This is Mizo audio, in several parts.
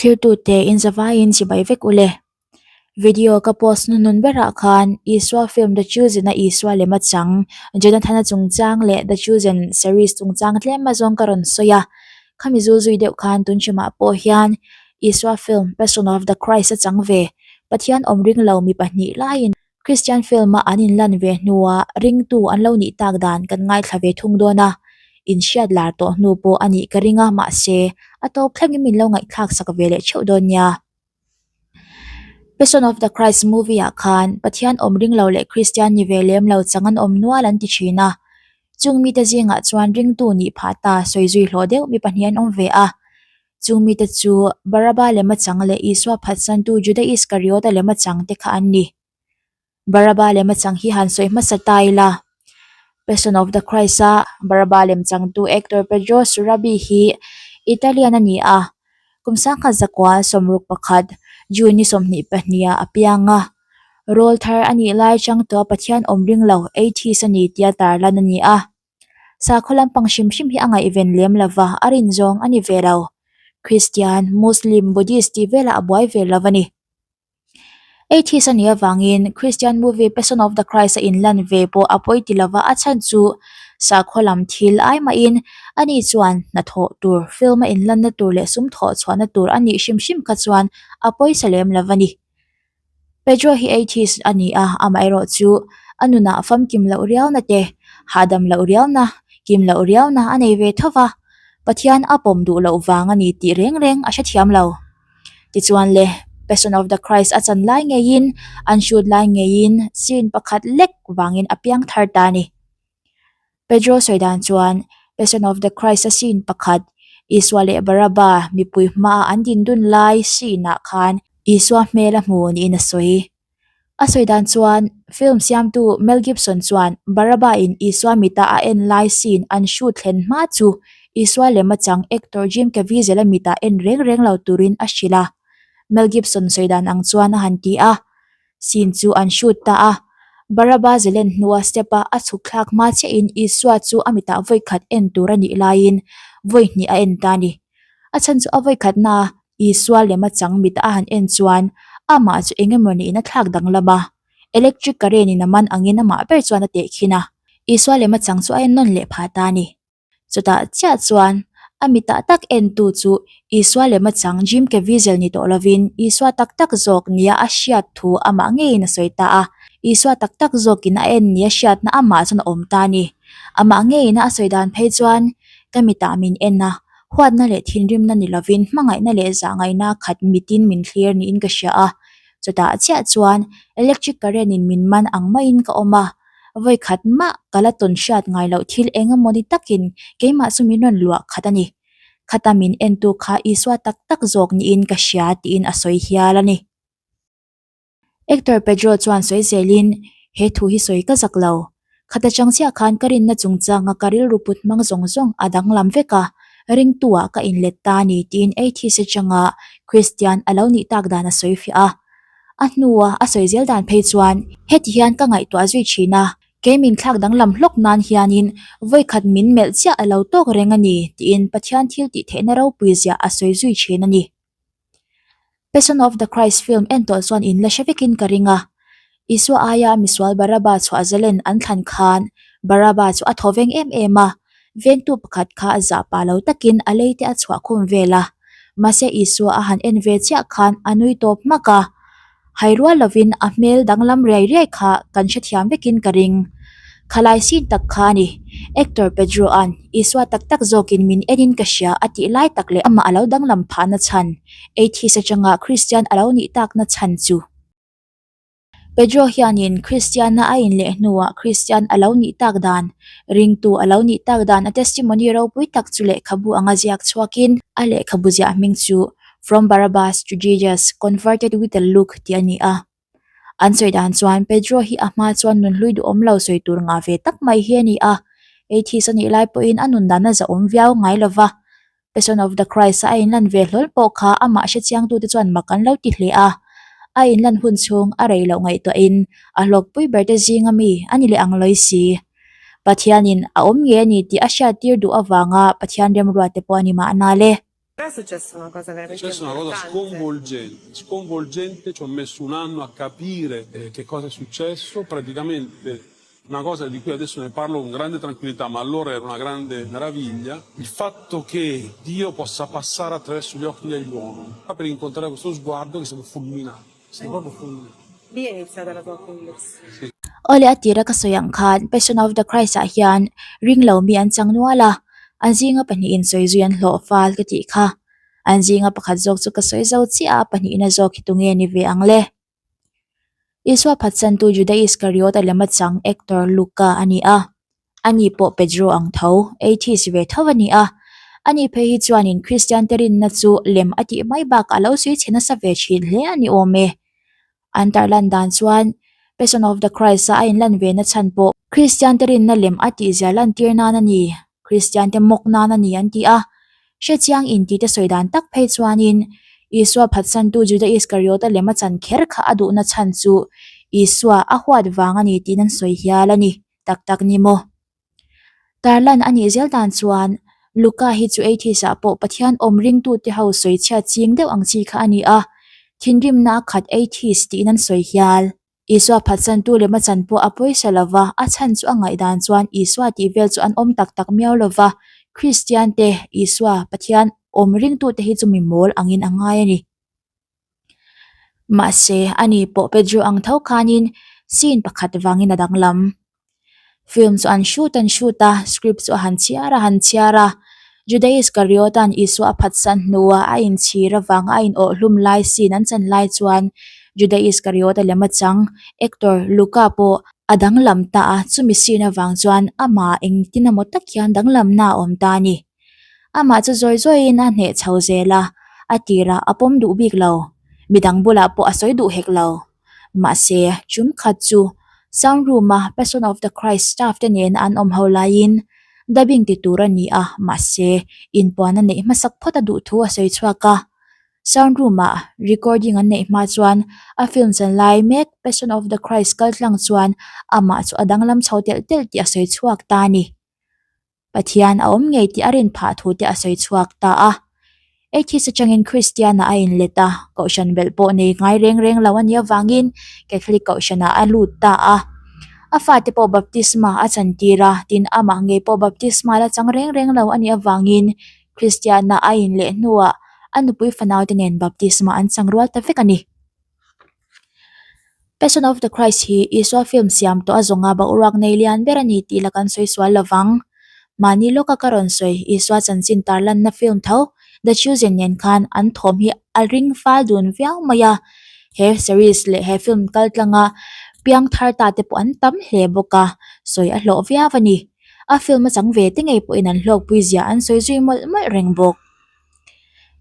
Thlirtute in zavaiin chibai vek ule. Video ka post hnuhnun berah khan Isua film The Chosen-a Isua lem a chang Jonathan-a chungchang leh The Chosen series chungchang tlem azawng ka rawn sawi a. Khami zul zui deuh khan tun hrimah pawh hian Isua film Passion of the Christ a chang ve Pathian awm ring lo mi pahnih laiin Christian film-a an inlan ve hnua ringtu an lo nih tak dan kan ngaithla ve thung dawn a, inhriat lar tawh hnu pawh a nih ka ring a, mahse, a tawp thlengin min lo ngaihthlak sak ve leh theuh dawn nia. Passion of the Christ movie-ah khan Pathian awm ring lo leh Christian ni ve lem lo chang an awm nual an ti thin a, chung mite zingah chuan ringtu nih phah ta sawi zui hlawh deuh mi pahnih an awm ve a. Chung mite chu Baraba lema chang leh Isua phatsantu Juda Iskariota lema chang te kha an ni. Baraba lema chang hi han sawi hmasa ta ila. Passion of the Christ-a Baraba lem changtu actor Pedro Surabi hi Italian a ni a, kum sangkhat zakua 61 June ni 22 ah a piang a. Rawl thar a nih lai chang tawh Pathian awm ring lo atheist a ni tia tarlan a ni a. Sakhaw lampang hrim hrim hi a ngaihven lem lova, a rin zawng a ni ve lo. Christian, Muslim, Buddhist tih velah a buai ve lo a ni. Atheist a nih avangin Christian movie Passion of the Christ a inlan ve pawh a pawi ti lova a chhan chu sakhaw lam thil ai mahin ani chuan hnathawh tur, film a inlanna tur leh sum thawh chhuahna tur a nih hrim hrim kha chuan a pawisa lem lo a ni. Pedro hi atheist a ni a, amaherawh chu a nunah famkim loh riauna te, hahdam loh riauna, kim loh riauna a nei ve tho va, Pathian a pawm duh loh vang a ni tih reng reng a hrethiam lo. Tichuan le, Passion of the Christ a chan lai ngeiin, an shoot lai ngeiin scene pakhat lek vangin a piang thar ta a ni. Pedro sawi dan chuan Passion of the Christ a scene pakhat, Isua leh Baraba mipui hmaa an din dun lai scene ah khan Isua hmel a hmu niin a sawi. A sawi dan chuan film siamtu Mel Gibson chuan Baraba in Isua mita a en lai scene an shoot thlen hma chu Isua lem a chang actor Jim Caviezel a mitah en reng reng lo turin a hrilh a. Mel Gibson sawi dan ang chuan a han ti a. Scene chu an shoot ta a. Baraba zelen hnua step a a chhuk thlak hma chiahin Isua chu a mitah vawi khat en tur a nih laiin vawi hnih a en ta a ni. A chhan chu a vawi khatna Isua lem a chang mit a han en chuan amah chu eng emaw niin a thlak danglam a, electric current in a man angin amah ber chuan a tehkhin a, Isua lem a chang chu a en nawn leh phah ta a ni. Chutah chiah chuan a mitah tak entu chu Isua lem a chang Jim Caviezel ni tawh lovin Isua tak tak zawk nia a hriat thu amah ngeiin a sawi ta a, Isua tak tak zawkin a en nia hriatna amah chuan a awm ta a ni. Amah ngeiin a sawi dan phei chuan ka mitah min en a, Huatna leh thinrimna ni lovin hmangaihna leh zahngaihna khat mitin min thlir niin ka hria a. Chutah chiah chuan electric current in min man ang maiin ka awm a, vawi khat mah ka la tawn hriat ngai loh thil eng emaw ni takin keimah chu min rawn luah khat a ni. Khata min entu kha Isua tak tak zawk niin ka hria tiin a sawi hial a ni. Actor Pedro chuan sawi zelin, He thu hi sawi ka zak lo. Khata chang chiah khan ka rinna chungchanga ka rilru put hmang zawng zawng a danglam vek a, ringtu-ah ka inlet ta a ni tiin atheist atanga Christian a lo nih tak dan a sawi fiah a. A hnua a sawi zel dan phei chuan heti hian ka ngaihtuah zui thin a, kei min thlak danglam hlawk nan hianin vawikhat min melh chiah a lo tawk reng a ni tiin Pathian thil tih theihna ropui ziah a sawi zui thin a ni. Passion of the Christ film en tawh chuan in la hre vekin ka ring a. Isua aia misual Baraba chhuah zalen an thlan khan Baraba chu a thaw veng em em a, vengtu pakhat kha a zah pah lo takin a lei te a chhuah khum vel a. Mahse Isua a han en ve chiah khan a nui tawp hmak a. Hai rual lovin a hmel danglam riai riai kha kan hrethiam vekin ka ring. Khalai sin tak kha a ni. Actor Pedro-a'n Isua tak tak zawkin min enin ka hria a tih lai tak leh amah a lo danglam phahna chhan, atheist atanga Christian a lo nih takna chhan chu. Pedro hianin Christian-a a inleh hnuah Christian a lo nih tak dan, ringtu a lo nih tak dan a testimony ropui tak chu lehkhabu anga ziak chhuakin a lehkhabu ziah hming chu From Barabbas to Jesus, Converted with a Look tih a ni a. An sawi dan chuan Pedro hi a hma chuan nunhlui duhawm lo sawi tur ngah ve tak mai hi a ni a. Atheist a nih lai pawhin a nun dan a zahawm viau ngai lo va. Passion of the Christ a inlan ve hlawl pawh kha amah hrechiangtute chuan mak an lo ti hle a. A inlan hun chhung a rei loh ngaihtuahin a hlawkpui berte zinga mi a ni leh ang lawi si. Pathianin a awm ngei a ni tih a hriattir duh avanga Pathian remruate pawh a ni mahna le. Però è successa una cosa È veramente successa una cosa importante. sconvolgente, sconvolgente, ci ho messo un anno a capire eh, che cosa è successo, praticamente una cosa di cui adesso ne parlo con grande tranquillità, ma allora era una grande meraviglia, il fatto che Dio possa passare attraverso gli occhi degli uomini per incontrare questo sguardo che è stato fulminante, è stato proprio fulminante. Lì è iniziata la tua conversione. Sì. Awle a tira ka sawi ang khan Passion of the Christ ah hian ringlo mi an chang nual a, an zinga pahnihin sawi zui an hlawh fal ka tih kha. An zinga pakhat zawk chu ka sawi zo chiah a, pahnihna zawk hi tunge ni ve ang le? Isua phatsantu Juda Iskariot a lema chang actor Luka a ni a, ani pawh Pedro ang tho, atheist ve tho a ni a. Ani phei hi chuanin Kristian te rinna chu lem a tih mai bakah a lo sui chhe nasa ve thin hle a ni awm e. An tarlan dan chuan Passion of the Christ-a a inlan ve na chhan pawh Kristian te rinna lem a tihzia lantir nan a ni. Kristian te mawk nan a ni an ti a, hrechiang inti te sawi dan tak phei chuanin Isua phatsantu Juda Iskariota lem a chan kher kha a duhna chhan chu Isua a huat vang a ni tiin an sawi hial a ni tak tak ni maw? Tarlan a nih zel dan chuan Luka hi chu atheist ah pawh Pathian awm ringtute ho sawi chhiat ching deuh ang chi kha a ni a, thinrimna a khat atheist tiin an sawi hial. Isua phatsantu lem a chan pawh a pawisa lo va, a chhan chu a ngaihdan chuan Isua tih vel chu an awm tak tak miau lo va, Kristian te, Isua, Pathian, awm ringtute hi chu mi mawl angin a ngai a ni. Mahse, ani pawh Pedro ang tho khanin scene pakhat vangin a danglam. Film chu an shoot an shoot a, script chu a han chhiar a han chhiar a. Juda Iskariota'n Isua a phatsan hnua a inchhir avanga a inawh hlum lai scene an chan lai chuan Juda Iskariota lem a chang, actor Luka pawh a danglam ta a, chumi scene avang chuan amah engtin emaw tak hian danglamna a awm ta a ni. Amah chu zawi zawiin a hneh chho zel a, a tirah a pawm duh bik lo, midang bulah pawh a sawi duh hek lo. Mahse, chum khat chu sound room-a Passion of the Christ staff te nena an awm ho laiin dubbing ti tur a ni a, mahse, inpuan a neih hmasak phawt a duh thu a sawi chhuak a. Sound room-ah recording an neih hma chuan a film chan lai mek Passion of the Christ kaltlang chuan amah chu a danglam chho telh telh tih a sawi chhuak ta a ni. Pathian a awm ngei tih a rin phah thu te a sawi chhuak ta a. Atheist atangin Kristian-ah a inlet a, kohhran belh pawh nei ngai reng reng lo a nih avangin Catholic kohhranah a lut ta a. A fate pawh baptisma a chantir a, tin amah ngei pawh baptisma la chang reng reng lo a nih avangin Kristian-ah a inleh hnuah a nupui fanaute nen baptisma an chang rual ta vek a ni. Passion of the Christ hi Isua film siam tawh a zawnga boruak nei lian ber a ni tih la kan sawi sual lo vang. Mahni lawka ka rawn sawi Isua chanchin tarlanna film tho The Chosen nen khan an thawm hi a ring fal dun viau mai a. He series leh he film kaltlanga piang thar ta te pawh an tam hle bawk a, sawi a hlawh viau a ni. A film a chang ve te ngei pawhin an hlawkpui zia an sawi zui mawlh mawlh reng bawk.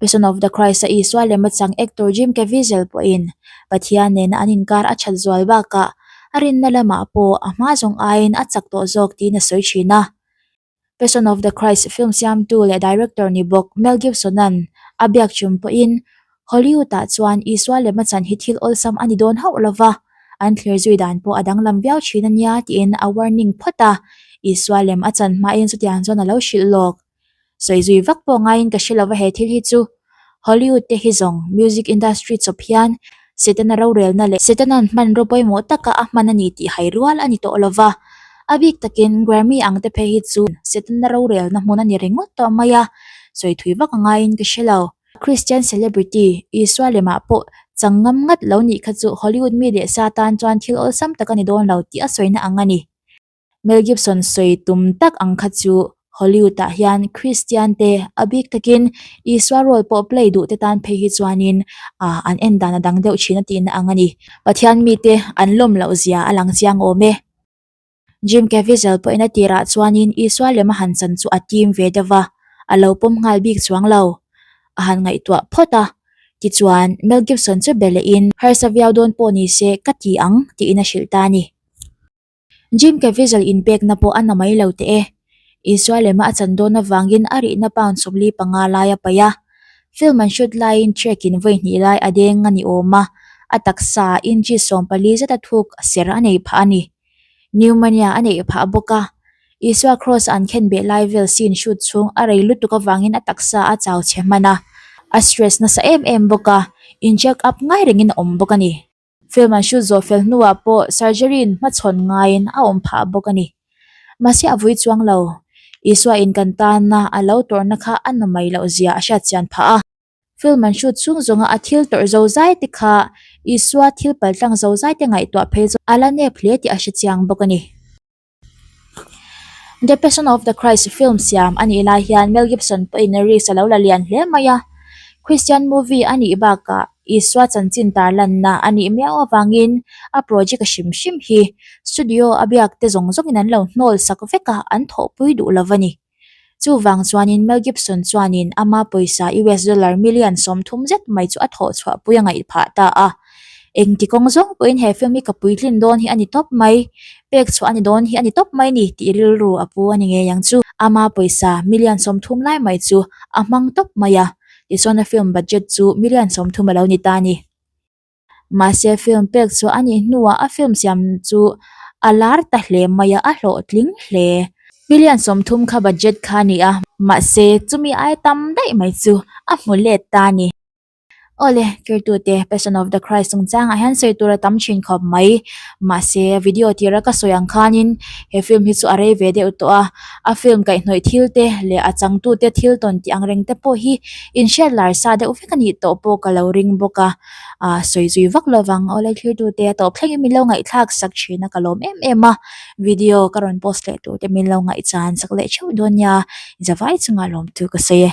Passion of the Christ a Isua lem a chang actor Jim Caviezel pawhin Pathian nena an inkar a that zual bakah a rinna lamah pawh a hma zawng aiin a chak tawh zawk tiin a sawi thin a. Passion of the Christ film siamtu leh director ni bawk Mel Gibson-a'n a biak chum pawhin Hollywood-ah chuan Isua lem a chan hi thil awlsam a ni dawn hauh lova, an thlir zui dan pawh a danglam viau thin a nia tiin a warning phawt a, Isua lem a chan hmain chutiang chuan a lo hrilh lawk. Sawi zui vak pawh ngaiin ka hre lova he thil hi chu Hollywood te hi zawng music industry chawp hian Setana rorelna leh Setana'n hmanraw pawimawh taka a hman a ni tih hai rual a ni tawh lova, a bik takin Grammy ang te phei hi chu Setana rorelna hmun a ni ringawt tawh mai a, sawi thui vak a ngaiin ka hre lo. Christian celebrity Isua lemah pawh chang ngam ngat lo nih kha chu Hollywood mi leh sa tan chuan thil awlsam tak a ni dawn lo tih a sawina ang a ni. Mel Gibson sawi tum tak ang kha chu Hollywood-ah hian Christian te a bik takin Isua role pawh play duh te tan phei hi chuanin ah an en dan a dang deuh thin a tihna ang a ni. Pathian mite an lawm loh zia a lang chiang awm e. Jim Caviezel pawhin a tirah chuanin Isua lem a han chan chu a tim ve deuh va, a lo pawm nghal bik chuang lo. A han ngaihtuah phawt a, tichuan Mel Gibson chu be lehin harsa viau dawn pawh ni se ka ti ang tiin a hrilh ta a ni. Jim Caviezel inpekna pawh a na mai lo teh e. Isua lema a chan dawn avangin a rihna pound 45 lai a paih a. Film an shoot laiin track in vawi hnih lai a deng a ni awm a, a taksa ah inches 14 zet a thuk ser a nei phah a ni. Pneumonia a neih phah bawk a. Isua Kraws an khen beh lai vel scene shoot chhung a rei lutuk avangin a taksa a chau chhe hman a, a stress nasa em em bawk a, in check up ngai rengin a awm bawk a ni. Film an shoot zawh fel hnuah pawh surgery in hmachhawn ngaiin a awm phah bawk a ni. Mahse a vui chuang lo. Isua in kan tana a lo tawrhna kha a na mai loh zia a hriatchian phah a. Film an shoot chhung zawnga a thil tawrh zo zai te kha Isua thil paltlang zo zai te ngaihtuah phei chu a la nep hle tih a hre chiang bawk a ni. The Passion of the Christ film siam a nih lai hian Mel Gibson pawhin risk a lo la lian hle mai a. Christian movie a nih bakah Isua chanchin tarlanna a nih miau avangin a project hrim hrim hi studio a biak te zawng zawngin an lo hnawl sak vek a, an thawhpui duh lo a ni. Chuvang chuanin Mel Gibson chuanin ama pawisa US dollar million 30 zet mai chu a thawh chhuahpui a ngaih phah ta a. Engti kawng zawng pawhin he film hi ka puitlin dawn hi a ni tawp mai, pek chhuah a ni dawn hi a ni tawp mai ni tih rilru a pu a ni ngei ang chu. Ama pawisa million 30 lai mai chu a hmang tawp mai a, tichuan a film budget chu million 30 a lo ni ta a ni. Mahse film pek chhuah a nih hnuah a film siam chu a lar ta hle mai a, a hlawhtling hle. Million 30 kha budget kha a ni a, mahse chumi ai tam daih mai chu a hmu let ta a ni. Awle, Kirtute, Passion of the Christ chungchangah hian sawi tur a tam thin khawp mai. Mahse video tira ka sawi ang khanin he film hi chu a rei ve deuh tawh a, a film kaihhnawih thil te leh a changtute thil tawn tih ang reng te pawh hi inhriat lar sa deuh vek a nih tawh pawh ka lo ring bawk a. Ah sawi zui vak lovang awle thirtute a tawp thlengin min lo ngaihthlak sak thin a ka lawm em em a video ka rawn post leh tur te min lo ngaihchan sak leh theuh dawn nia zavai chungah lawmtu ka sawi e.